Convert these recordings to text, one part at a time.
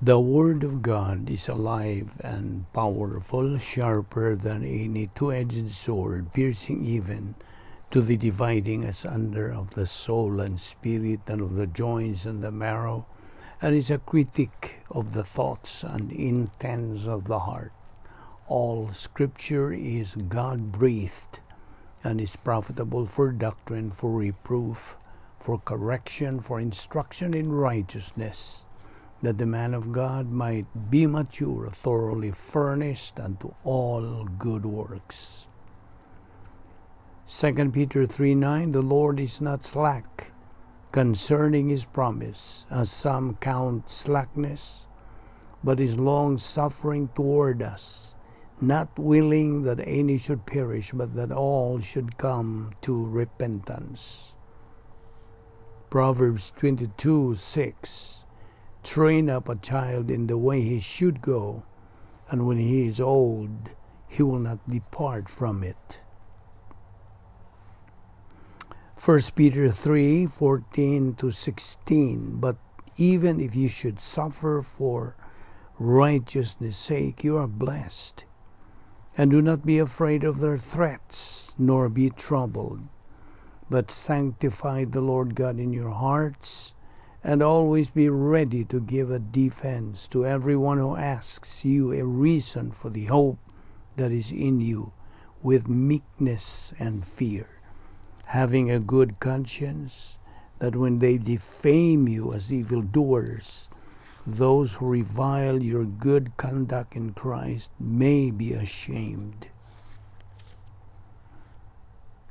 The Word of God is alive and powerful, sharper than any two-edged sword, piercing even to the dividing asunder of the soul and spirit and of the joints and the marrow, and is a critic of the thoughts and intents of the heart. All Scripture is God-breathed and is profitable for doctrine, for reproof, for correction, for instruction in righteousness, that the man of God might be mature, thoroughly furnished unto all good works. 2 Peter 3:9, the Lord is not slack concerning his promise, as some count slackness, but is long-suffering toward us, not willing that any should perish, but that all should come to repentance. Proverbs 22:6, train up a child in the way he should go, and when he is old, he will not depart from it. 1 Peter 3:14 to 16, but even if you should suffer for righteousness' sake, you are blessed. And do not be afraid of their threats, nor be troubled, but sanctify the Lord God in your hearts, and always be ready to give a defense to everyone who asks you a reason for the hope that is in you, with meekness and fear, having a good conscience, that when they defame you as evildoers, those who revile your good conduct in Christ may be ashamed.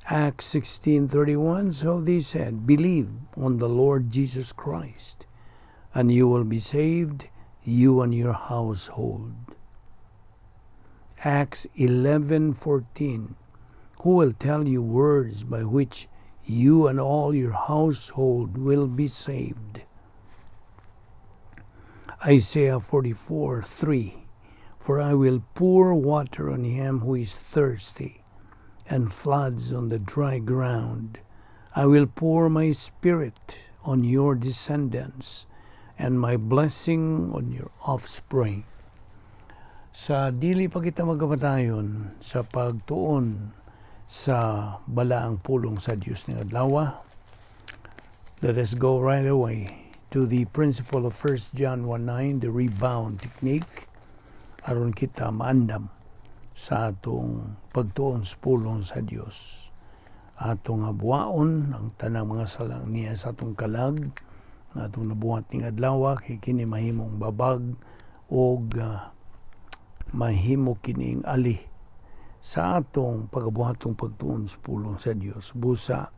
Acts 16:31, so they said, believe on the Lord Jesus Christ, and you will be saved, you and your household. Acts 11:14, who will tell you words by which you and all your household will be saved? Isaiah 44:3, for I will pour water on him who is thirsty, and floods on the dry ground. I will pour my spirit on your descendants, and my blessing on your offspring. Sa dili pa kita magkamatayon sa pagtuon sa balaang pulong sa Dios ning adlaw, let us go right away to the principle of 1 John 1:9, the rebound technique, aron kita maandam sa atong pagtuon sa pulong sa Dios. Atong habuaon ang tanang mga salang niya sa atong kalag, nga atong nabuhat ning adlaw, kay kini mahimong babag og mahimo kining ali sa atong pagabuhatong pagtuon sa pulong sa Dios. Busa,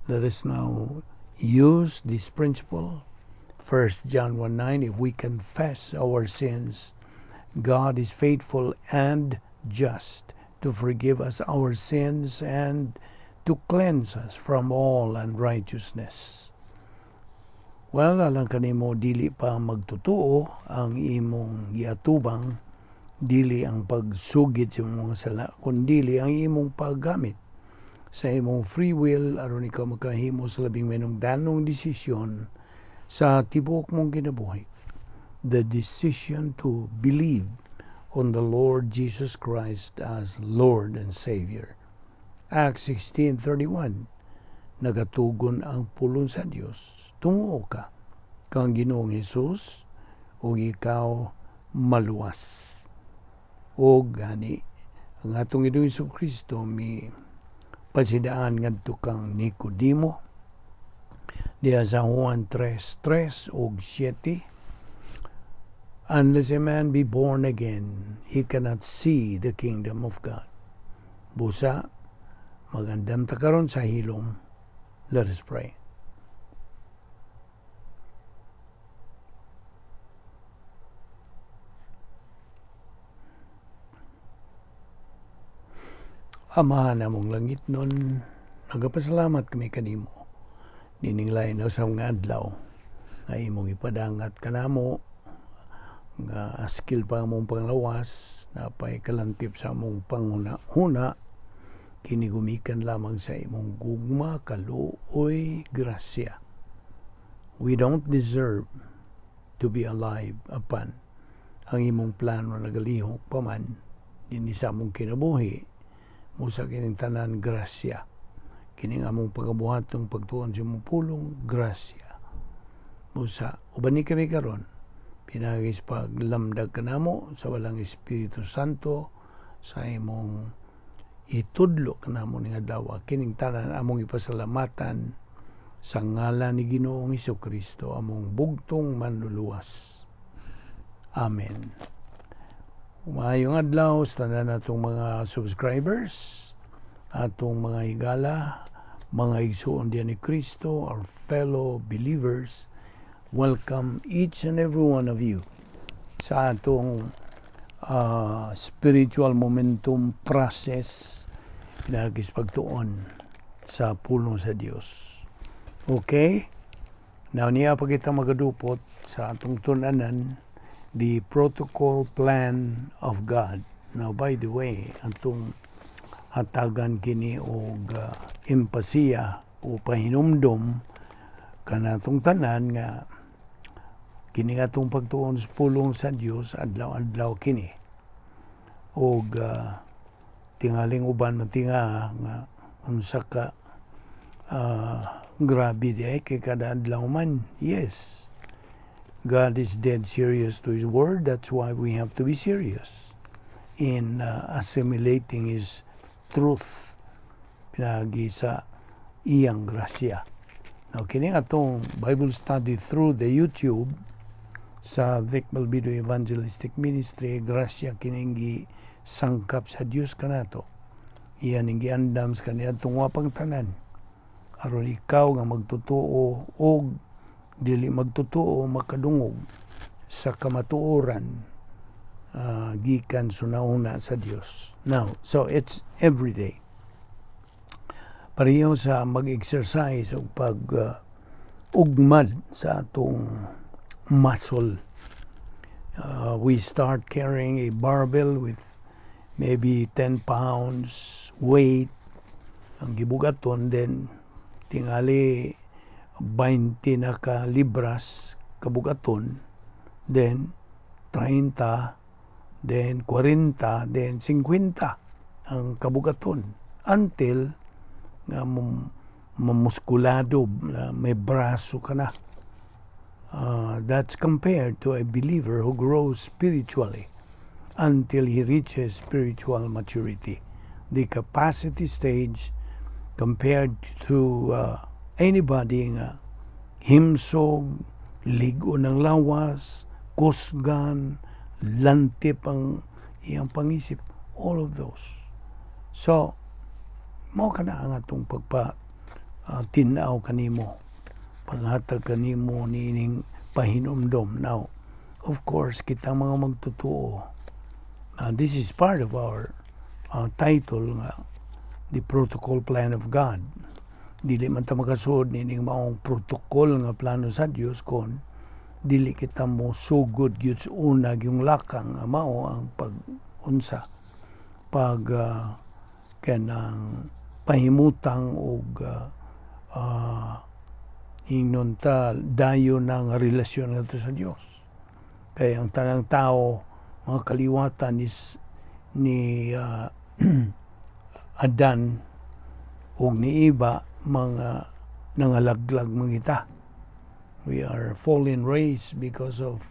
let us now use this principle. 1 John 1:9, if we confess our sins, God is faithful and just to forgive us our sins and to cleanse us from all unrighteousness. Well, alang kanimo dili pa magtotoo ang imong giatubang, dili ang pagsugid sa imong mga sala, kundili ang imong paggamit sa imong free will aron ikaw makahimo sa labing manungdanong desisyon sa tibuok mong kinabuhi. The decision to believe on the Lord Jesus Christ as Lord and Savior. Acts 16:31, nagatugon ang pulong sa Dios, tumuo ka kang Ginoong Hesus ug ikaw maluwas. O gani ang atong Ginoong Hesus Kristo mi pasidaan ngadto kang Nicodemo diha sa Juan 3:3 ug 7, unless a man be born again, he cannot see the kingdom of God. Busa, magandam ta karon sa hilom. Let us pray. Ama namong langit nun, nagapasalamat kami kanimo. Nining lain na sa mga adlaw, nga imong ipadangat kanamo, nga askil pa among panglawas, napay kalantip sa among panghuna-huna, kini gumikan lamang sa imong gugma, kaluoy, grasya. We don't deserve to be alive apan ang imong plano nagalihok pa man dinhi sa among kinabuhi. Busa kining tanan grasya. Kining among pagabuhatong pagtuon sa imong pulong, grasya. Busa uban ni kami karon pinaagi sa paglamdag kanamo sa Balaang Espiritu Santo sa imong itudlo kanamo ning adlaw. Kining tanan among ipasalamatan sa ngalan ni Ginoong Kristo, among bugtong Manluluwas. Amen. Maayong adlaw sa tanan natong mga subscribers, atong mga higala, mga igsuon diyan ni Kristo, our fellow believers. Welcome each and every one of you sa atong spiritual momentum process pinaagi sa pagtuon sa pulong sa Dios. Okay? Now, niya pa kita magadupot sa atong tun-anan, the protocol plan of God. Now, by the way, atong hatagan kini og empasiya o pahinumdom kanatong tanan nga kini atong pagtuon sa pulong sa Dios, adlaw-adlaw kini. Og tingaling uban matinga nga unsa ka grabe di ay kay kada adlaw man. Yes. God is dead serious to His word. That's why we have to be serious in assimilating His truth pinaagi sa iyang grasya. Now, kini atong Bible study through the YouTube sa Vic Malbido Evangelistic Ministry, grasya kining sangkap sa Dios kanato. Iyan ning giandam sa kaniadtong wapang tanan aron ikaw nga magtotoo og dili magtotoo makadungog sa kamatuoran gikan sunauna sa Dios. Now, so it's every day. Pareho sa mag-exercise o pag ugmad sa atong muscle. We start carrying a barbell with maybe 10 pounds weight ang gibugaton, then tingali 20 na ka libras kabugaton, then 30, then 40, then 50 ang kabugaton until nga mamuskulado na may braso ka na. That's compared to a believer who grows spiritually until he reaches spiritual maturity, the capacity stage, compared to anybody nga himsog, ligo ng lawas, kusgan, lantip ang iyang pangisip, all of those. So, mao kana ang atong pagpa tinaw kanimo, paghatag kanimo niining pahinumdom. Now, of course, kita mga magtotoo, this is part of our title nga, the protocol plan of God. Dili man ta makasuod nining maong protocol nga plano sa Dios kon dili kita mo sugod gyud sa una yung lakang nga mao ang pag-unsa, pag kanang pahimutang og ingnon ta dayon ng relasyon ngadto sa Dios. Kay ang tanang tao mga kaliwatan is ni Adan ug ni Eva, mga nangalaglag man kita. We are fallen race because of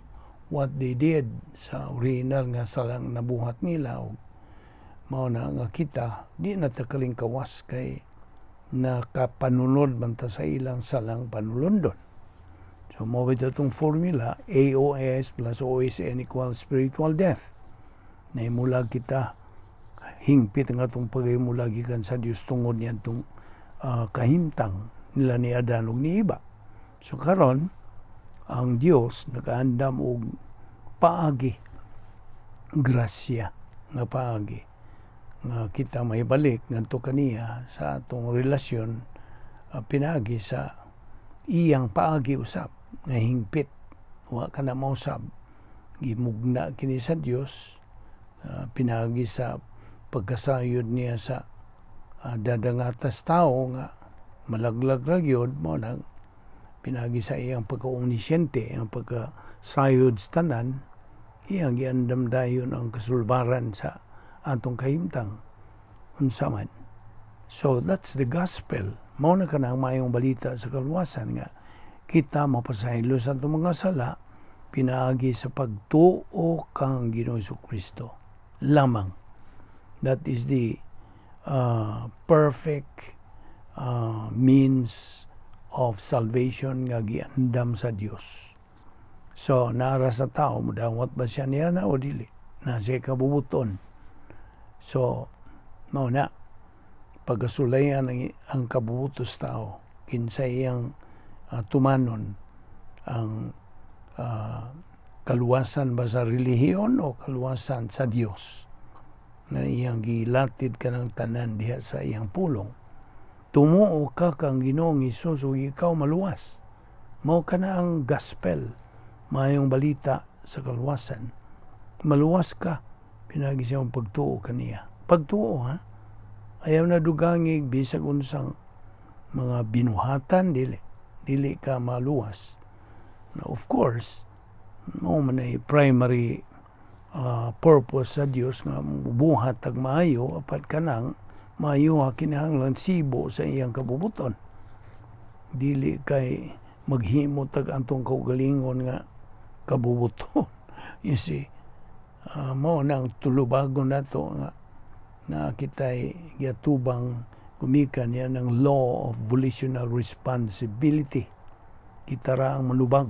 what they did sa original nga salang nabuhat nila, ug mao na nga kita di na ta kalingkawas kay nakapanunod man ta sa ilang salang panulondon. So mao ba itong formula AOS plus OSN equals spiritual death. Nahimulag kita, hingpit ang atong paghimulag gikan sa Dios tungod niadtong kahimtang nila ni Adan ug ni Eva. So karon ang Dios nakaandam og paagi, grasya nga paagi nga kita mahibalik ngadto kaniya sa atong relasyon pinaagi sa iyang paagi usab nga hingpit wa ka na mausab. Gimugna kini sa Dios pinaagi sa pagkasayod niya sa dadangatas tao nga malaglag ra gyud. Mao nang pinaagi sa iyang pagka-omnisciente, ang pagka Sayod sa tanan, iyang giandam dayon ang kasulbaran sa atong kahimtang unsa man. So that's the gospel. Mao na kanang maayong balita sa kaluwasan nga kita mapasaylo sa atong mga sala pinaagi sa pagtuo kang Ginoong Kristo lamang. That is the perfect means of salvation nga giandam sa Dios. So, naa ra sa tao, mudawat ba siya niya na o dili? Na siya kabubuton. So, mao na, pagkasulayan ang kabubutos tao, kinsa iyang tumanon ang kaluwasan ba sa relihiyon o kaluwasan sa Dios na iyang gilatid kanang tanan diha sa iyang pulong. Tumuo ka kang Ginoong Hesus ug ikaw maluwas. Mao kana ang gospel, maayong balita sa kaluwasan. Maluwas ka pinaagi sa imong pagtuo kaniya. Pagtuo, ha. Ayaw na dugangig bisag unsang mga binuhatan, dili. Dili ka maluwas. Now, of course, mao man ay primary purpose sa Dios nga buhat tag maayo, apan kanang maayo kinahanglan sibo sa iyang kabubuton. Dili kay maghimo tag atong kaugalingon nga kabubuton. You see, mao nang tulubagon nato nga na kita'y giatubang gumikan niya ng law of volitional responsibility. Kita ra ang manubag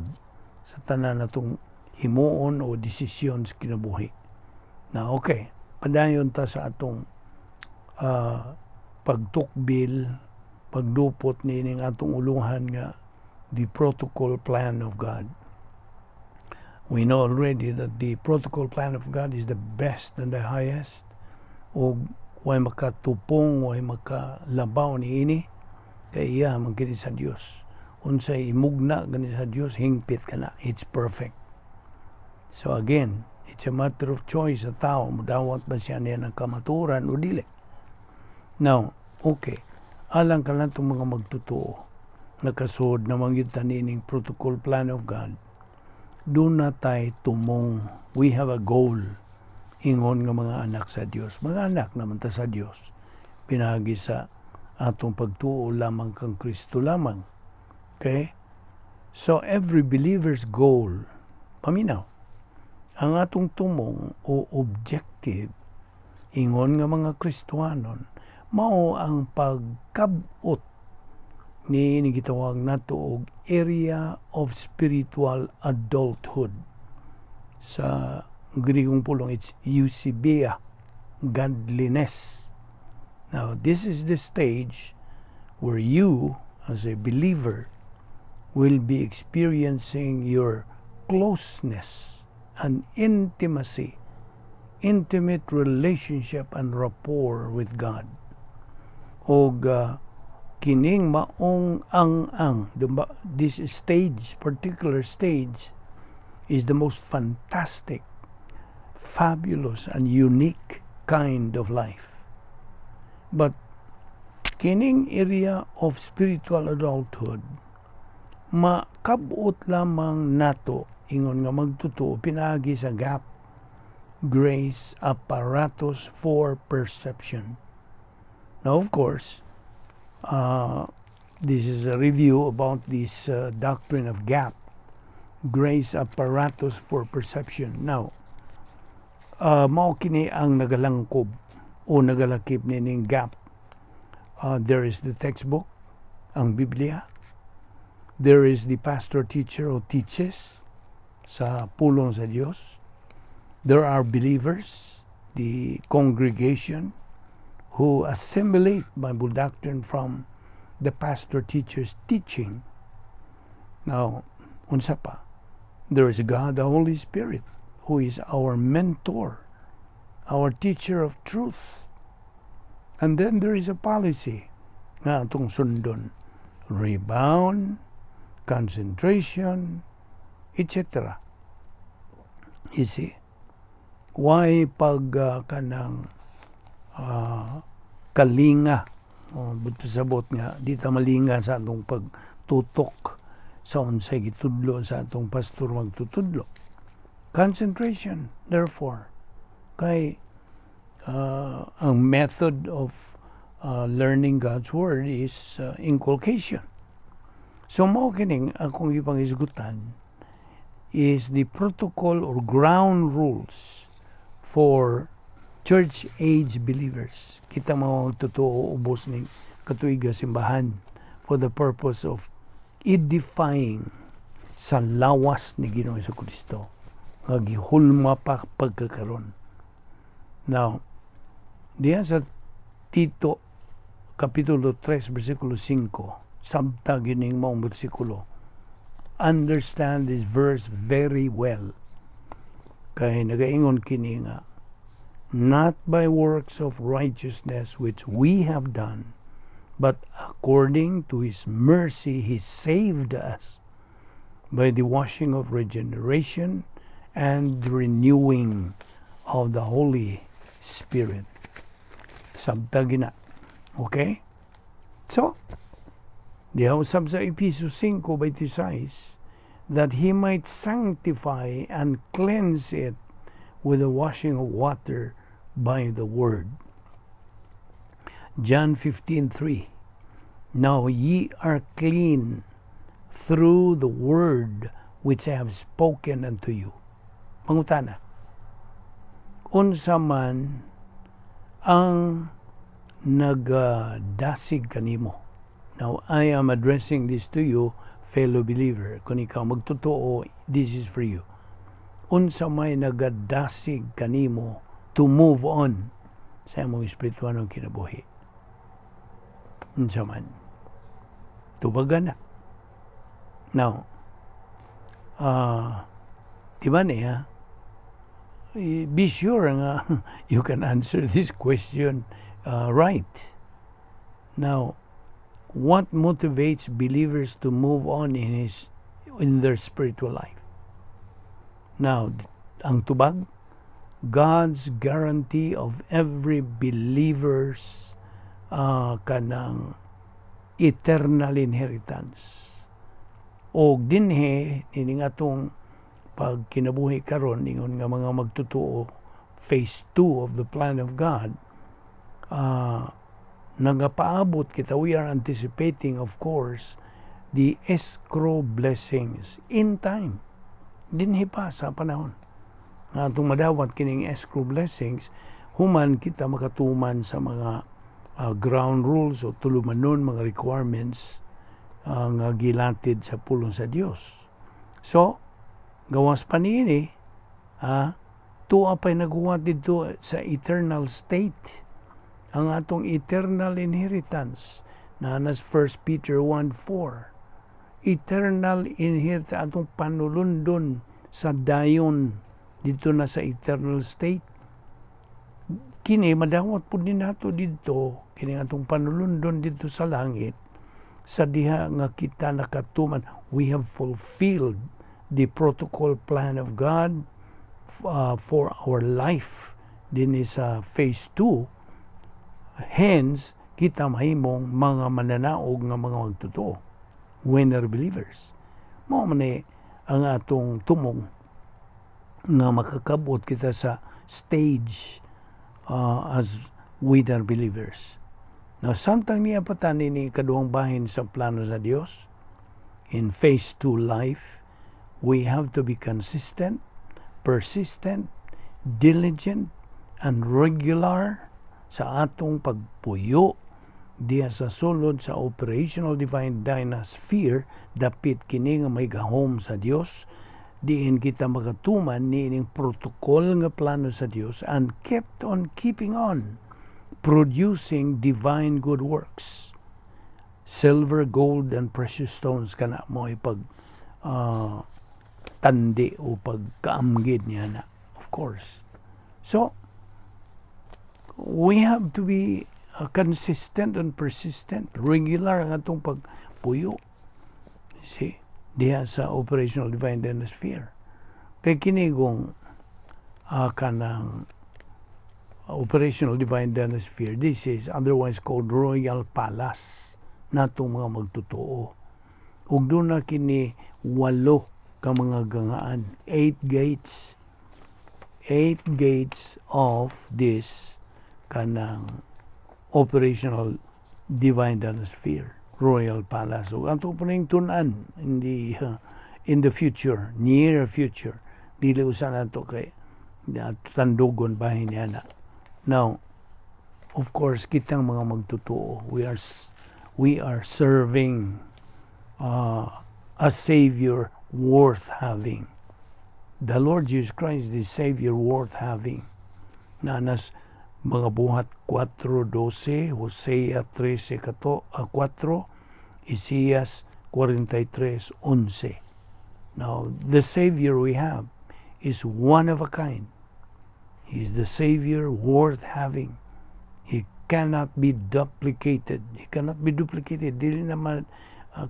sa tanan natong himuon o desisyon sa kinabuhi. Na okay, padayon ta sa atong pagtukbil, pagdupot niining atong uluhan nga the protocol plan of God. We know already that the protocol plan of God is the best and the highest. O way makatupong, way makalabaw niini kay iya man kini sa Dios. Unsay imugna gani sa Dios, hingpit kana. It's perfect. So again, it's a matter of choice sa tao, mudawat ba siya niya ng kamaturan o dili. Now, okay. Alang kanatong mga magtotoo, nakasuod naman gyud ta niining protocol plan of God, duna tay tumong. We have a goal. Ingon nga mga anak sa Dios. Mga anak naman ta sa Dios. Pinaagi sa atong pagtuo lamang kang Kristo lamang. Okay? So every believer's goal, paminaw, ang atong tumong o objective, ingon nga mga Kristohanon, mao ang pagkabot ni gitawag nato og area of spiritual adulthood. Sa Griegong pulong, it's eusebeia, godliness. Now, this is the stage where you, as a believer, will be experiencing your closeness and intimacy, intimate relationship and rapport with God. Og kining maong ang this stage, particular stage, is the most fantastic, fabulous, and unique kind of life. But kining area of spiritual adulthood, makabot lamang nato ingon nga magtotoo pinaagi sa gap, grace apparatus for perception. Now, of course, this is a review about this doctrine of gap, grace apparatus for perception. Now, mao kini ang nagalangkob o nagalakip nining gap. There is the textbook, ang Biblia. There is the pastor teacher who teaches sa pulong sa Dios. There are believers, the congregation, who assimilate Bible doctrine from the pastor teacher's teaching. Now, unsa pa? There is God, the Holy Spirit, who is our mentor, our teacher of truth. And then there is a policy nga atong sundon. Rebound, concentration, etc. You see? Why pag kanang kalinga, oh, but pasabot nga di ta malinga sa atong pagtutok sa unsay gitudlo sa atong pastor magtutudlo. Concentration, therefore, kay ang method of learning God's Word is inculcation. So mao kining akong ipangisgutan is the protocol or ground rules for church age believers. Kita mga totoo ubos ning katuiga simbahan for the purpose of edifying sa lawas ni Ginoong Kristo nga gihulma pa pagkakaron. Now, diya sa Tito Kapitulo 3 versikulo 5, sabta gining maong bersikulo. Understand this verse very well. Kay nagaingon kini nga, "Not by works of righteousness which we have done, but according to His mercy He saved us by the washing of regeneration and the renewing of the Holy Spirit." Sabta gina. Okay? So, diha usab sa Epeso 5:26, "that He might sanctify and cleanse it with the washing of water by the word." John 15:3, "Now ye are clean through the word which I have spoken unto you." Pangutana, unsa man ang nagdasig kanimo? Now, I am addressing this to you, fellow believer. Kung ikaw magtotoo, this is for you. Unsa may nagadasig kanimo to move on sa imong espiritualong kinabuhi? Unsa man? Tubagan na. Now, di ba niya, be sure nga you can answer this question right. Now, what motivates believers to move on in their spiritual life? Now, ang tubag, God's guarantee of every believer's kanang eternal inheritance. O dinhe nining atong pagkinabuhi karon, ingon nga mga magtotoo, phase 2 of the plan of God, nagapaabot kita, we are anticipating, of course, the escrow blessings in time, dinhi pa sa panahon nga atong madawat kining escrow blessings human kita makatuman sa mga ground rules o tulumanon mga requirements nga gilatid sa pulong sa Dios. So gawas pa niini, tuwa pa'y naguwa dito sa eternal state, ang atong eternal inheritance na nas 1 Peter 1:4. Eternal inheritance, atong panulundon sa dayon dito na sa eternal state. Kini madawat pud ni nato didto, kini atong panulundon didto sa langit, sa diha nga kita nakatuman, we have fulfilled the protocol plan of God for our life dinhi sa phase 2. Hence kita mahimong mga mananaog nga mga magtotoo, winner believers. Mao man ni ang atong tumong nga makakabot kita sa stage as winner believers. Now, samtang niya patani ni kaduhang bahin sa plano sa Dios, in phase 2 life, we have to be consistent, persistent, diligent, and regular sa atong pagpuyo diya sa sulod sa operational divine dynasphere, dapit kini nga may gahom sa Dios, diin kita makatuman niining protocol nga plano sa Dios and kept on keeping on producing divine good works. Silver, gold, and precious stones, kana mo ipag tandi o pagkaamgid niya na, of course. So we have to be consistent and persistent, regular ang atong pagpuyo, see, diha sa operational divine sphere. Kay kinigong kanang operational divine sphere, this is otherwise called Royal Palace natong mga magtotoo. Ug duna kini walo ka mga gangaan, eight gates. Eight gates of this kanang operational divine sphere, royal palace. So ato po ning tun-an in the future, near future. Dili usa nato kay tandugon bahin niya na. Now, of course, kitang mga magtotoo, we are serving a Savior worth having. The Lord Jesus Christ is the Savior worth having. Naa nas mga Buhat 4:12, Hosea 13:4, Isaias 43:11. Now, the Savior we have is one of a kind. He is the Savior worth having. He cannot be duplicated. He cannot be duplicated. Dili naman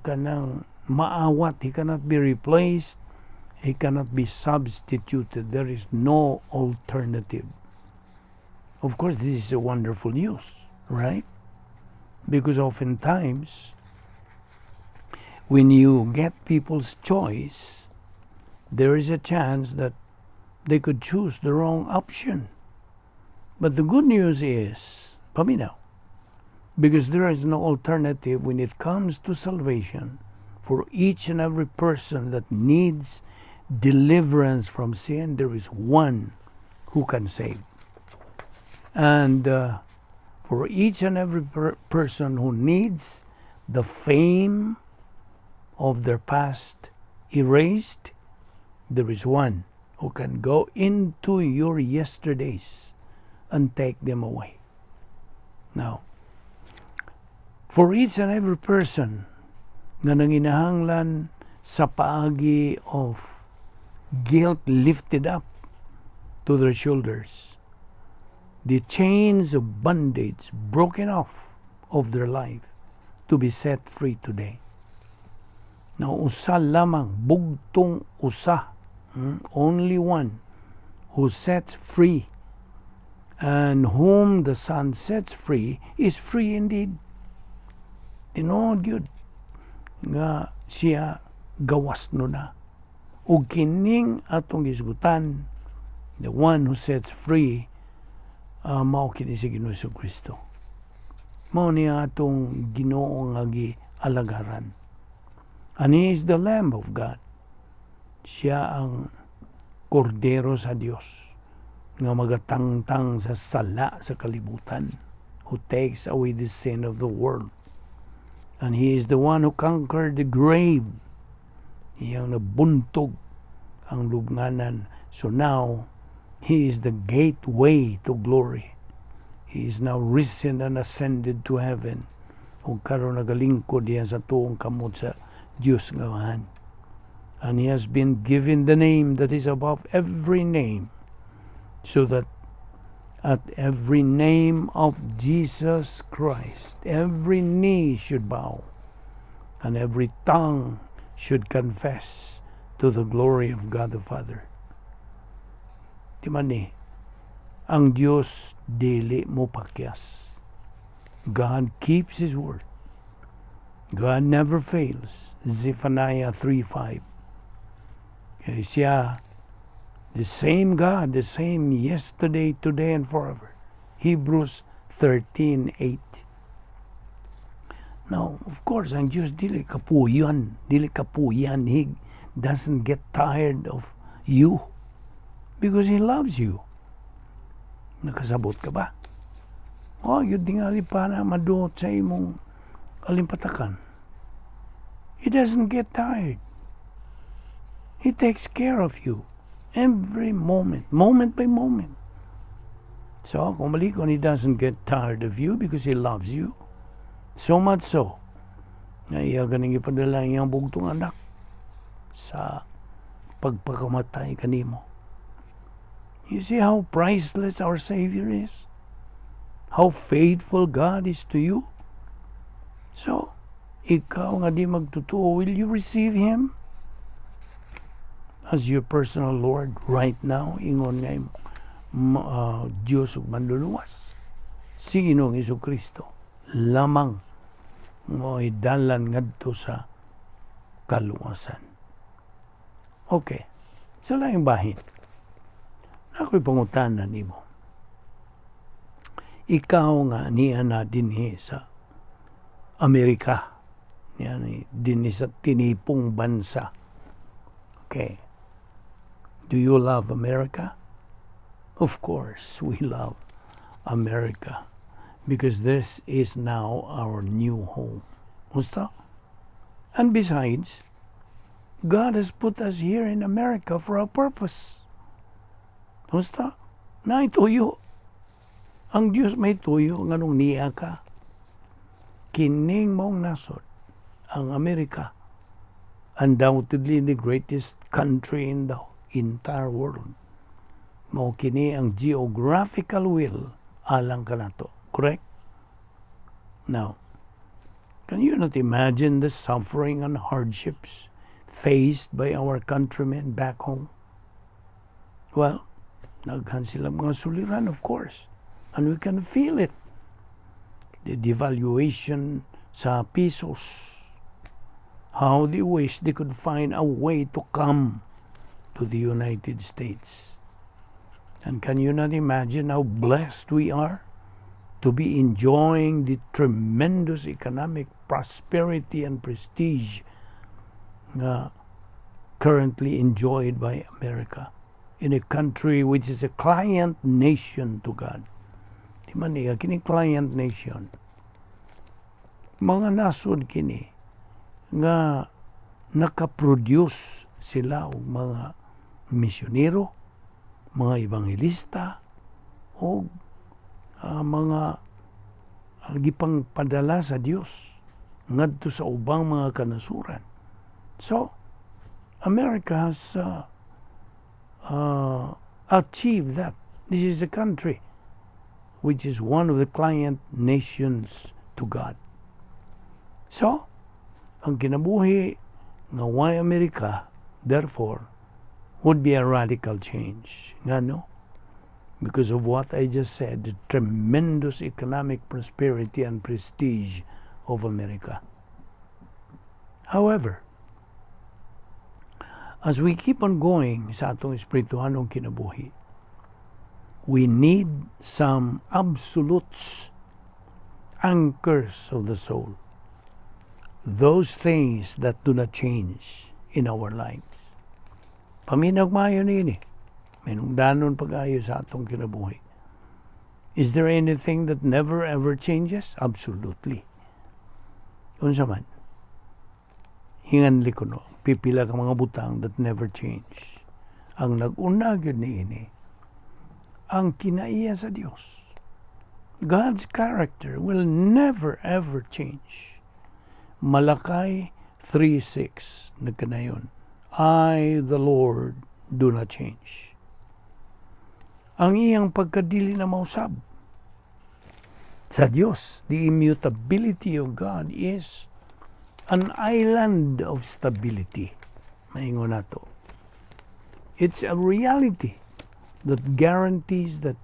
kanang maawat. He cannot be replaced. He cannot be substituted. There is no alternative. Of course, this is a wonderful news, right? Because oftentimes, when you get people's choice, there is a chance that they could choose the wrong option. But the good news is, paminaw, because there is no alternative when it comes to salvation for each and every person that needs deliverance from sin, there is one who can save. And for each and every person who needs the fame of their past erased, there is one who can go into your yesterdays and take them away. Now, for each and every person nga nanginahanglan sa paagi of guilt lifted up to their shoulders, the chains of bondage broken off of their life, to be set free today. Now, usa lamang, bugtong usa, only one who sets free, and whom the Son sets free is free indeed. Tinuod gyud nga siya gawas no na. Ug kining atong gisgutan, the one who sets free, mao kini si Ginoo Kristo. Mao niya atong Ginoo nga gialagaran. And He is the Lamb of God. Siya ang Kordero sa Dios nga magatangtang sa sala sa kalibutan, who takes away the sin of the world. And He is the one who conquered the grave. Iyang nabuntog ang lubnganan. So now, He is the gateway to glory. He is now risen and ascended to heaven. Ug karon nagalingkod diya sa tuong kamot sa Dios nga Amahan. And He has been given the name that is above every name, so that at every name of Jesus Christ, every knee should bow and every tongue should confess to the glory of God the Father. Di man ni, ang Diyos dili mo pakyas. God keeps His word. God never fails. Zephaniah 3:5. Kaya siya, the same God, the same yesterday, today, and forever. Hebrews 13:8. Now, of course, ang Diyos dili kapuyan, dili kapuyan. He doesn't get tired of you because He loves you. Nakasabot ka ba? Oh, yun tingali pa na maduot sa imong alimpatakan. He doesn't get tired. He takes care of you every moment, moment by moment. So, kung malikon, He doesn't get tired of you because He loves you. So much so, nga iya ganing ipadala iyang bugtong anak sa pagpakamatay kanimo. You see how priceless our Savior is? How faithful God is to you? So, ikaw nga di magtotoo, will you receive Him as your personal Lord right now? Ingon nga imong Diyos ug manluluwas. Si Ginoong Kristo lamang mo dalan ngadto sa Kaluwasan. Okay. Sa laing bahin, ako'y pangutana nimo. Ikaw nga niya na dinhi sa Amerika, niya ni dinhi sa tinipong bansa. Okay. Do you love America? Of course, we love America because this is now our new home. Gusto? And besides, God has put us here in America for a purpose. Gusto? Naay tuyo. Ang Diyos may tuyo nganong niya ka. Kining maong nasod, ang Amerika, undoubtedly the greatest country in the entire world. Mao kini ang geographical will alang kanato. Correct? Now, can you not imagine the suffering and hardships faced by our countrymen back home? Well, daghan sila mga suliran, of course. And we can feel it. The devaluation sa pesos. How they wish they could find a way to come to the United States. And can you not imagine how blessed we are to be enjoying the tremendous economic prosperity and prestige nga currently enjoyed by America in a country which is a client nation to God? Di man niya, kini client nation. Mga nasod kini nga nakaproduce sila og mga misyonero, mga ebanghelista, o mga gipang padala sa Dios ngadto sa ubang mga kanasuran. So, America has achieved that. This is a country which is one of the client nations to God. So, ang kinabuhi nga way Amerika, therefore, would be a radical change. Ngano? Because of what I just said, the tremendous economic prosperity and prestige of America. However, as we keep on going sa atong espirituhanong kinabuhi, we need some absolutes, anchors of the soul. Those things that do not change in our lives. Paminaw maayo niini. Minungdanon pag-ayo sa atong kinabuhi. Is there anything that never ever changes? Absolutely. Unsa man? Hinganli kuno, pipila ka mga butang that never change. Ang nag-una gyud niini, ang kinaiya sa Dios. God's character will never ever change. Malachi 3:6 nagkanayon, "I, the Lord, do not change." Ang iyang pagkadili na mausab sa Dios, the immutability of God is an island of stability. Maingon nato. It's a reality that guarantees that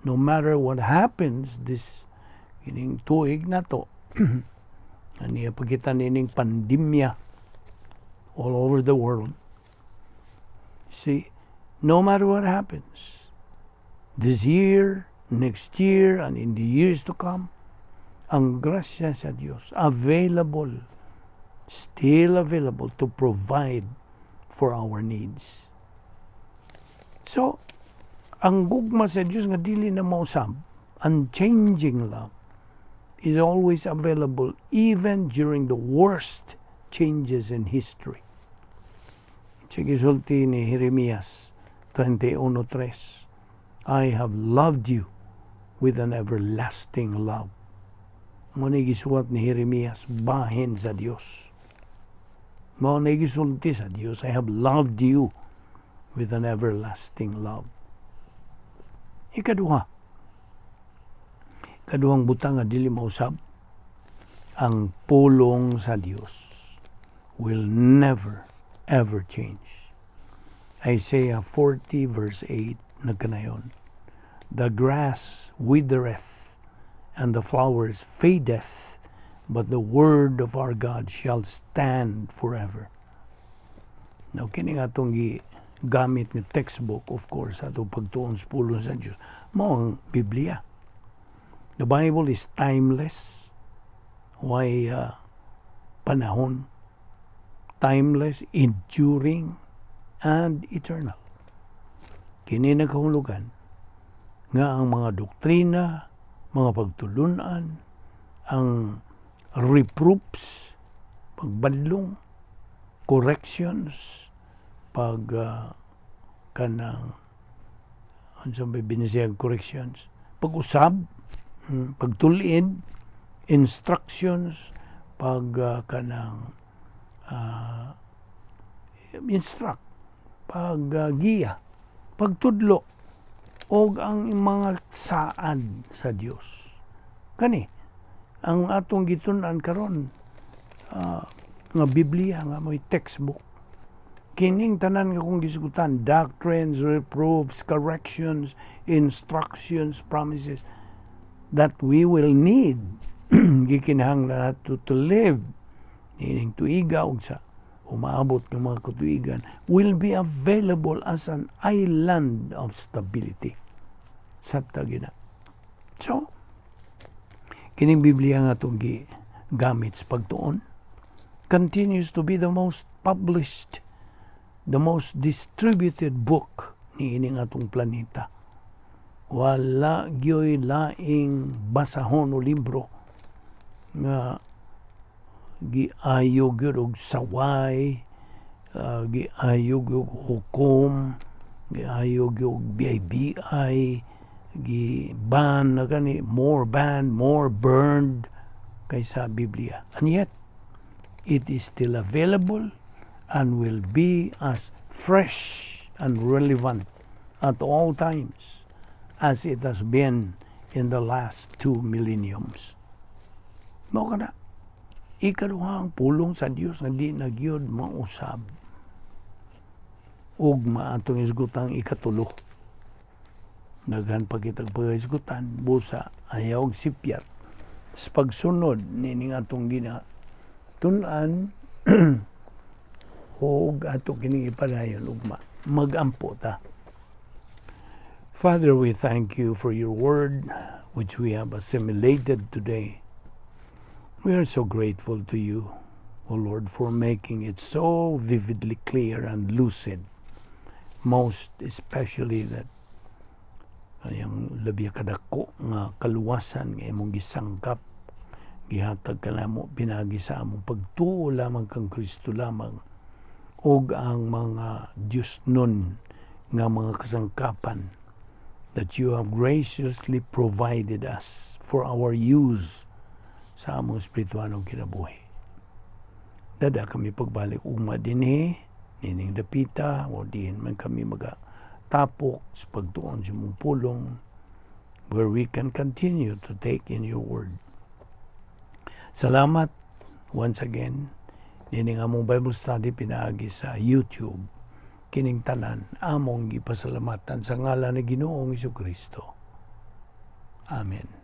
no matter what happens this kining tuig nato, aniya pagkita nining pandemya all over the world. See, no matter what happens this year, next year, and in the years to come, ang grasya sa Dios available, still available to provide for our needs. So, ang gugma sa Dios nga dili na mausab, unchanging love, is always available even during the worst changes in history. Sige, sulti ni Jeremias 31:3, "I have loved you with an everlasting love." Mao ni gisuwat ni Jeremias bahin sa Dios. Mao ni gisulti sa Dios, "I have loved you with an everlasting love." Ikaduha, kaduhang butang nga dili mausab, ang pulong sa Dios will never ever change. Isaiah 40 verse 8 nagkanayon, "The grass withereth and the flowers fadeth, But the word of our God shall stand forever. Now, kini nga atong gamit nga textbook, of course, atong pagtuon sa pulong sa Diyos, mao ang Biblia. The Bible is timeless. Way panahon? Timeless, enduring, and eternal. Kini nagkahulugan nga ang mga doktrina, mga pagtulunan, ang reproofs, pagbadlong, corrections, pag kanang unsa may binisayag corrections, pag-usab, pagtulid, instructions, pag kanang instruct, pag giya, pagtudlo, og ang mga saad sa Dios. Kani ang atong gitun-an karon nga Biblia nga mo'y textbook. Kining tanan nga kong gisgutan, doctrines, reproofs, corrections, instructions, promises that we will need, gikinahanglan nato to live niining tuiga ug sa umaabot ng mga katuigan, will be available as an island of stability. Sabta gina. So, kining Biblia nga atong gamit sa pagtuon continues to be the most published, the most distributed book niining atong planeta. Wala gyoy laing basahon o libro nga giayo gyud og saway, giayo gyud og hukom, giayo gyud og BIBI, gi-ban na gani, more banned, more burned kaysa Biblia. And yet, it is still available and will be as fresh and relevant at all times as it has been in the last two millenniums. Mao kana. Ikaduha, ang pulong sa Dios nga di na gyud mausab. Ug maatong isgutang ikatulo. Daghan pa kitag pagahisgutan, busa ayaw og sipyat. Sa pagsunod nining atong gina tun-an ug ato kining ipadayon ugma, magampo ta. Father, we thank you for your word, which we have assimilated today. We are so grateful to you, O Lord, for making it so vividly clear and lucid. Most especially that ang labi kadako nga kaluwasan nga imong gisangkap, gihatag kanamo pinagi sa among pagtuo lamang kang Kristo lamang ug ang mga Diyos nun nga mga kasangkapan that you have graciously provided us for our use sa among espirituanong kinabuhi. Dada kami pagbalik ugma dinhi, nining dapita, o diin man kami maga tapok sa pagtuon sa imong pulong, where we can continue to take in your word. Salamat once again nining among Bible study pinaagi sa YouTube. Kining tanan among gipasalamatan sa ngalan ni Ginoong Kristo. Amen.